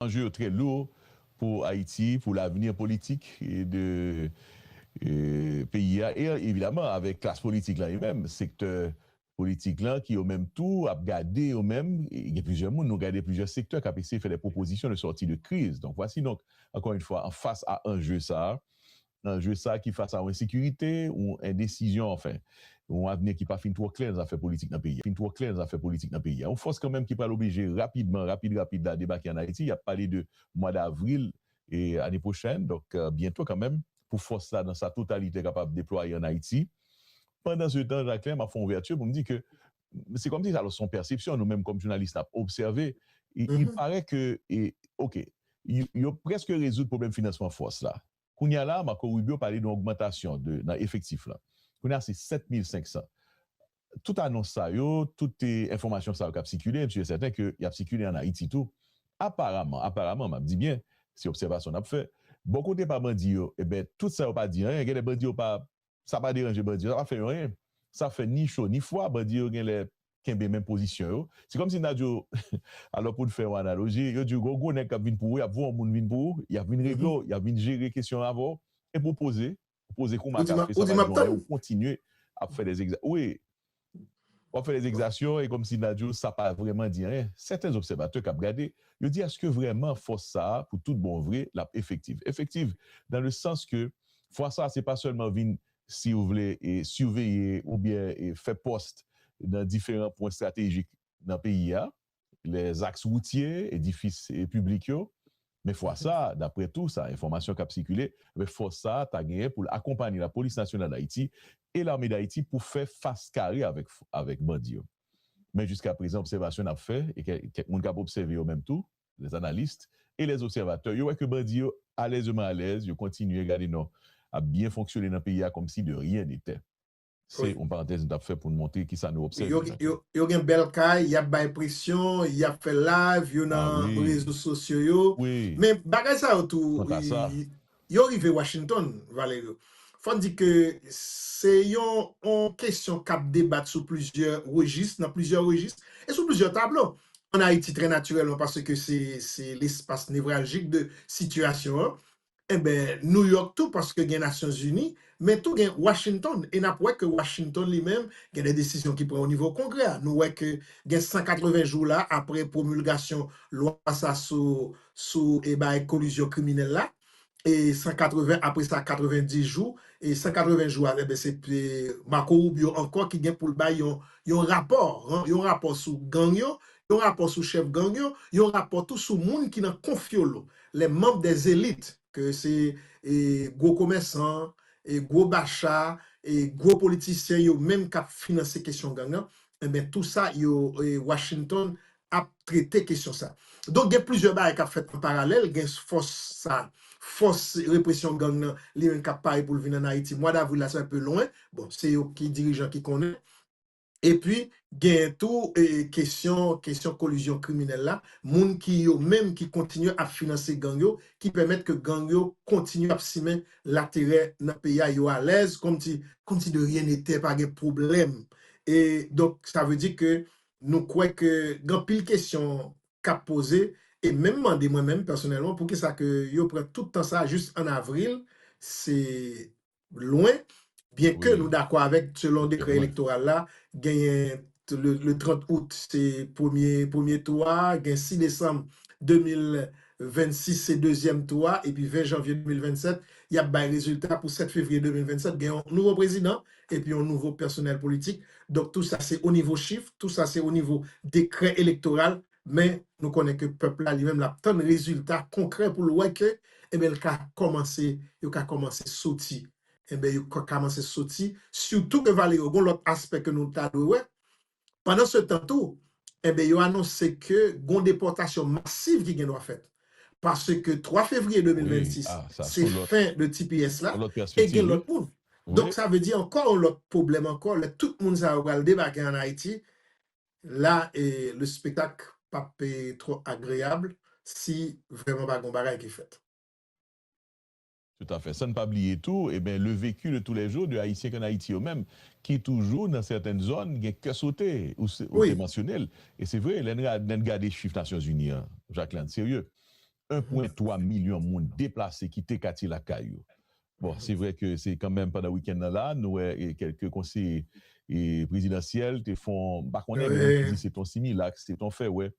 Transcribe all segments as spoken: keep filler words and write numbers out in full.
anje yo trè lou pou Ayiti, pou lavni politik de e, peyi a. E evidaman, avèk klas politik la li menm, sektè politik la, ki yo menm tou ap gade yo menm, e, gen plizyè moun, nou gade plizyè sektè k ap eseye fè de pwopozisyon de sòti de kriz. Donk, vwasi donk, ankò yon fwa, an fas a anje sa a, anje sa a ki fas a yon ensekirite, yon endesizyon, anfen, yon avni ki pa fin twò klè nan zafè politik nan peyi a. Fin twò klè nan zafè politik nan peyi a. Yon fòs kanmenm ki pral oblije rapidman, rapid, rapid la, debake ann Ayiti. Y ap pale de mwa davril e ane pwochèn, donk, e, byento kanmenm, pou fòs la nan sa totalite kapab deplwaye ann Ayiti. Pandan se tan, Jacquelin, m ap fè yon ouvèti pou m di ke se kòmsi sa, alò, se yon pèsepsyon, nou menm kòm jounalis, n ap obsève. I, il paraît que, e, oke, yo, yo prèske rezoud pwoblèm finansman fòs la. Kounye a la, Marco Rubio pale de yon ogmantasyon de, nan efektif la. Kounye a, se sèt mil senk san. Tout anons sa yo, tout, e, enfòmasyon sa yo k ap sikile, m si e sèten ke y ap sikile ann Ayiti tou. Aparaman, aparaman, m ap di byen, se obsèvasyon n ap fè. Bò kote pa bandi yo, e ben, tout sa yo pa di anyen, genlè bandi yo pa, sa pa deranje bandi yo, sa pa fè yo anyen. Sa fè ni cho ni fwa, bandi yo genlè kenbe menm pozisyon yo. Se kòmsi n ta di w, alò pou n fè yon analoji, yo di w, gwo, gwo nèg k ap vin pou ou, y ap voye yon moun vin pou ou, y ap vin regle w, y ap vin jere kesyon avè w, epi w poze, w poze kou makak, e sa pa di w anyen, w kontinye ap fè de egza-, wi, w ap fè de egzasyon, e kòmsi n ta di w, sa pa vrèman di anyen. Sèten obsèvatè k ap gade, yo di, èske vrèman fòs sa a, pou tout bon vre, l ap efektif? Efektif, dans le sens que fwa sa a, se pa sèlman vin, si w vle, e siveye oubyen, e fè pòs nan diferan pwen estratejik nan peyi a, lèzaks woutye, edifis, e, piblik yo. Men fwa sa, daprè tou sa, enfòmasyon k ap sikile, men fòs sa a ta genyen pou l akonpanye Lapolis Nasyonal d Ayiti e Lame d Ayiti pou fè fas kare avèk, avèk bandi yo. Men jiska prezan, obsèvasyon n ap fè, e kè-, kèk moun k ap obsève yo menm tou, les analystes et les observateurs, yo wè ke bandi yo alèzeman alèz, yo kontinye, gade non, ap byen fonksyone nan peyi a kòmsi de rien n'était. Se yon parantèz nou t ap fè pou n montre kisa nou obsève. Yo, yo, yo gen bèl kay, y ap bay presyon, y ap fè live, yo nan rezo sosyo yo. Men bagay sa yo tou, yo rive Washington, Valerio. Fò n di ke se yon, yon kesyon k ap debat sou plizyè rejis, nan plizyè rejis, e sou plizyè tablo. Ann Ayiti, trè natirèlman, paske se, se lespas nevraljik de sitiyasyon an. Enben, New York tou, paske gen Nasyonzini, men tou gen Washington. E n ap wè ke Washington li menm, gen de desizyon ki pran o nivo Kongrè a. Nou wè ke gen san katreven jou la, apre pwomilgasyon lwa sa sou, sou, e, bay kolizyon kriminèl la, e san katreven, apre sa, katrevendis jou, e san katreven jou a, enben, se, e, Marco Rubio ankò ki gen pou l bay yon, yon rapò, yon rapò sou gang yo, yon rapò sou chèf gang yo, yon rapò tou sou moun ki nan konfyolo, les membres des élites, ke se, e, gwo komèsan, e, gwo bacha, e, gwo politisyen yo menm k ap finanse kesyon gang nan, enben, tou sa, yo, e, Washington ap trete kesyon sa. Donk, gen plizyè bagay k ap fèt an paralèl, gen fòs sa, fòs represyon gang nan, li menm k ap pare pou l vin ann Ayiti. Mwa davril la, se enpe lwen. Bon, se yo ki dirijan ki konnen. Epi, gen tou, e, kesyon, kesyon kolizyon kriminèl la, moun ki yo menm ki kontinye ap finanse gang yo, ki pèmèt ke gang yo kontinye ap simen laterè nan peyi a, yo alèz, kòmsi, kòmsi de rien n'était, pa gen pwoblèm. E donk, sa vle di ke nou kwè ke gen anpil kesyon k ap poze, e menm mande mwen menm pèsonèlman, poukisa ke yo pran tout tan sa jis an avril, se lwen, byenke nou dakò avèk, selon dekrè elektoral la, genyen le, le trant out, se premye, premye tou a, gen sis desanm de mil vennsis, se dezyèm tou a, epi ven janvye de mil vennsèt, y ap bay rezilta pou sèt fevriye de mil vennsèt, gen yon nouvo prezidan, epi yon nouvo pèsonèl politik. Donk, tou sa, se o nivo chif, tou sa, se o nivo dekrè elektoral, men nou konnen ke pèp la, li menm, l ap tann rezilta konkrè pou l wè ke, ebyen, l ka kòmanse, yo ka kòmanse soti. Enben, yo ka kòmanse soti. Sitou ke Valerio, gon lòt aspè ke nou ta dwe wè. Pandan se tan tou, enben, yo anonse ke gon depòtasyon masiv ki gen dwa fèt. Paske twa fevriye de mil vennsis, se fen de T P S la, e gen lòt moun. Donk, sa vle di ankò yon lòt pwoblèm ankò, lè tout moun sa yo pral debake ann Ayiti, la, e, le spectacle p ap, e, twò agreyab si vrèman pa gon bagay ki fèt. Toutafè. San n pa bliye tou, eben, le vécu de tous les jours de Ayisyen ki ann Ayiti yo menm, ki toujou nan sètèn zòn gen kè sote, ou se, ou te mansyone l. E se vre, lè n ra-, lè n gade chif Nasyonzini an, Jacquelin, serye. en pwen twa milyon moun deplase kite katye lakay yo. Bon, se vre ke se kanmenm pandan wikenn nan la, nou wè e, kèlke konseye e, prezidansyèl te fon, m pa konnen, men ki di se ton similak, se ton fè wè.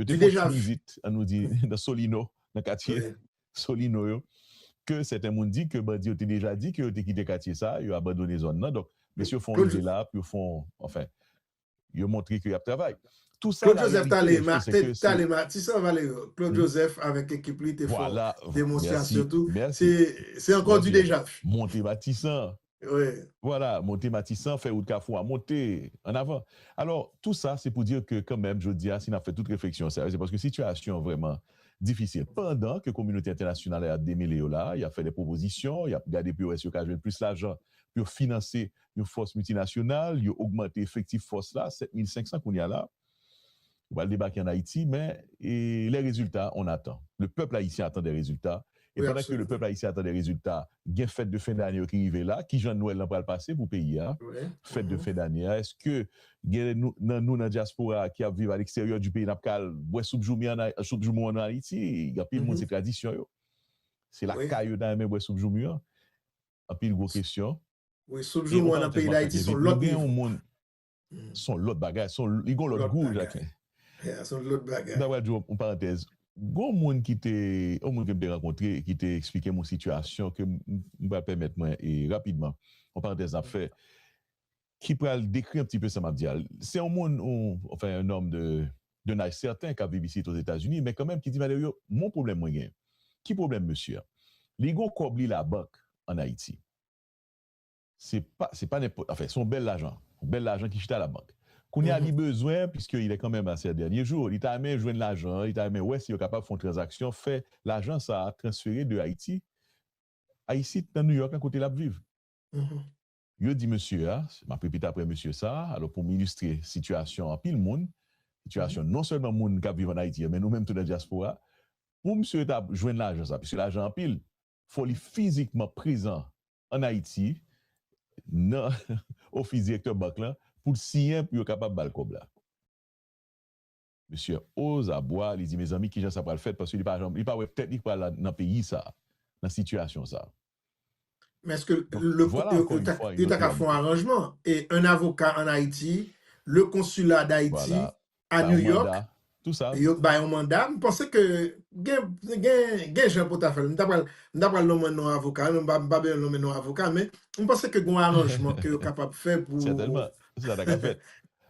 Yo te fon ti vizit, an nou di, nan Solino, nan katye Solino yo, ke sèten moun di ke bandi yo te deja di ke yo te kite katye sa, yo abandone zòn nan. Donk, mesye yo fon rive la, pou yo fon, anfen, yo montre ke y ap travay. Tou sa, Claude Joseph t ale, Matisan, Valerio. Claude Joseph avèk ekip li te fè demonstrasyon tou. Se ankò di deja. Monte Matisan. Vwala, monte Matisan, fè wout Kafou a monte, annavan. Alò, tou sa, se pou di ke kanmenm, jodi a, si n ap fè tout refleksyon sa yo, se paske sitiyasyon an vrèman difisil. Pandan ke kominote entènasyonal la, y ap demele yo la, y ap fè de pwopozisyon, y ap gade pou yo wè si yo ka jwenn plis lajan pou yo finanse yon fòs miltinasyonal, yo ogmante efektif fòs la, sèt mil senk san kounye a la. Yo pral debake ann Ayiti, men e, les résultats, on attend. Le peuple haïtien attend des résultats. E pandan ke le pèp ayisyen atann de rezilta, gen fèt de fen dane yo ki rive la, kijan Nwèl lan pral pase pou peyi a? Fèt de fen dane a, èske gen nan nou nan dyaspora ki ap viv aleksteryè di peyi, n ap ka al bwè soup joumou an Ayiti? Gen anpil moun se tradisyon yo. Se lakay yo ta renmen bwè soup joumou an. Anpil gwo kesyon. Wi, soup joumou an nan peyi Dayiti se yon lòt nivo. Se yon lòt bagay, se yon, li gen yon lòt gou, Jacquelin. Yeah, se yon lòt bagay. M ta pral di w yon parantèz. Gen yon moun ki te, yon moun ke m te rankontre, ki te eksplike m yon sitiyasyon ke m, m pral pèmèt mwen, e rapidman, yon parantèz n ap fè, ki pral dekri yon ti pe sa m ap di a. Se yon moun, yon, enfin, un homme de, d'un âge certain, k ap viv isit Ozetazini, men kanmenm ki di, Valerio, m gen yon pwoblèm mwen genyen. Ki pwoblèm mesye a? Li gen yon kòb li labank ann Ayiti. Se pa, se pa nenpòt, anfen, se yon bèl lajan. Yon bèl lajan ki chita labank. Kounye a, li bezwen, puisque il est quand même à ses derniers jours, li ta renmen jwenn lajan an, li ta renmen wè si yo kapab fè yon tranzaksyon, fè lajan sa a transfere de Ayiti a isit, nan New York, nan kote l ap viv. Yo di mesye a, m ap repete apre mesye sa a, alò pou m ilistre sitiyasyon anpil moun, sitiyasyon non sèlman moun k ap viv ann Ayiti an, men nou menm tou nan dyaspora, pou misye ta jwenn lajan sa, puisque lajan anpil, fò li fizikman prezan ann Ayiti, nan ofis direktè bank lan, pou l siyen pou yo kapab ba l kòb la. Mesye ozabwa, li di, mezanmi, kijan sa pral fèt? Paske li pa janm, li pa wè tèt li pral nan peyi sa, nan sitiyasyon sa. Men èske yo ta ka fè yon aranjman? E un avocat en Haïti, le consulat d'Haïti, a New York, yo bay yon manda. M panse ke gen, gen, gen jan pou ta fè l. M ta pral, m ta pral nonmen non avoka, men m pa, m pa bezwen nonmen non avoka, men m panse ke gen yon aranjman ke yo kapab fè pou. Sètènman, se sa ta ka fèt.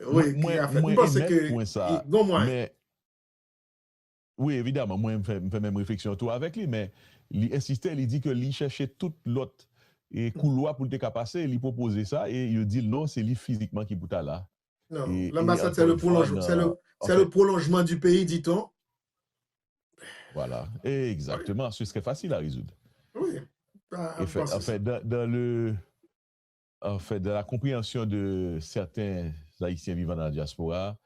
Wi, ki ka fèt. M panse ke gen yon mwayen. Wi, evidaman, mwen, m fè, m fè menm refleksyon an tou avèk li, men li ensiste, li di ke li chèche tout lòt e koulwa pou l te ka pase, li pwopoze sa, e yo di l non, se li fizikman ki pou ta la. Non, l'ambassade, c'est le prolongement, c'est le, c'est le prolongement du pays, dit-on. Voilà, exactement, ce serait facile à résoudre. Oui, enfin, dans, dans le, anfèt, dans la compréhension de certains Ayisyen vivan nan dyaspora,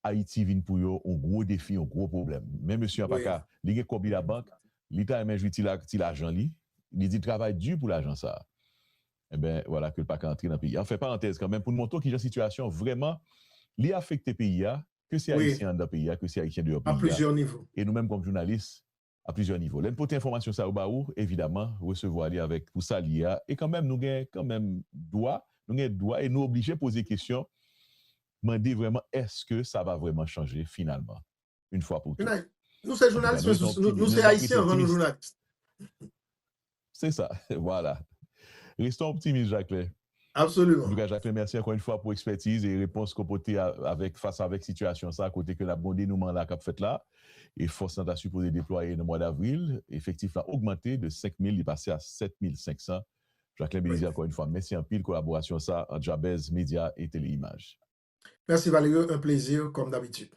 Ayiti vin pou yo yon gwo defi, yon gwo pwoblèm. Men mesye an pa ka, li gen kòb li labank, li ta renmen jwi ti, la, ti lajan li, li di l travay di pou lajan sa a. Enben, vwala ke l pa ka antre nan peyi a. Anfen, parantèz kanmenm, pou n montre w kijan sitiyasyon vrèman, li afekte peyi a, ke se Ayisyen anndan peyi a, ke se Ayisyen deyò peyi a. E nou menm kòm jounalis, a plizyè nivo. Lè n pote enfòmasyon sa yo ba ou, evidaman, resevwa li avèk pou sa l ye a. E kanmenm, nou gen kanmenm dwa, nou gen dwa e nou oblije poze kesyon, mande vrèman, èske sa va vrèman chanje finalman, yon fwa pou tout? Nou se jounalis, men nou se Ayisyen anvan nou jounalis. Se sa, vwala. Restons optimistes, Jacquelin. Absoliman. Antouka, Jacquelin, mèsi ankò yon fwa pou ekspètiz e repons ke w pote avèk, fas avèk sitiyasyon sa, kote ke n ap gen yon denouman la k ap fèt la. E fòs lan ta sipoze deplwaye nan mwa davril. Efektif la ogmante de senk mil, li pase a sèt mil senk san. Jacquelin Belizaire, ankò yon fwa, mèsi anpil kolaborasyon sa ant Jabez Media e Tele Imaj. Merci Valerio, un plaisir comme d'habitude.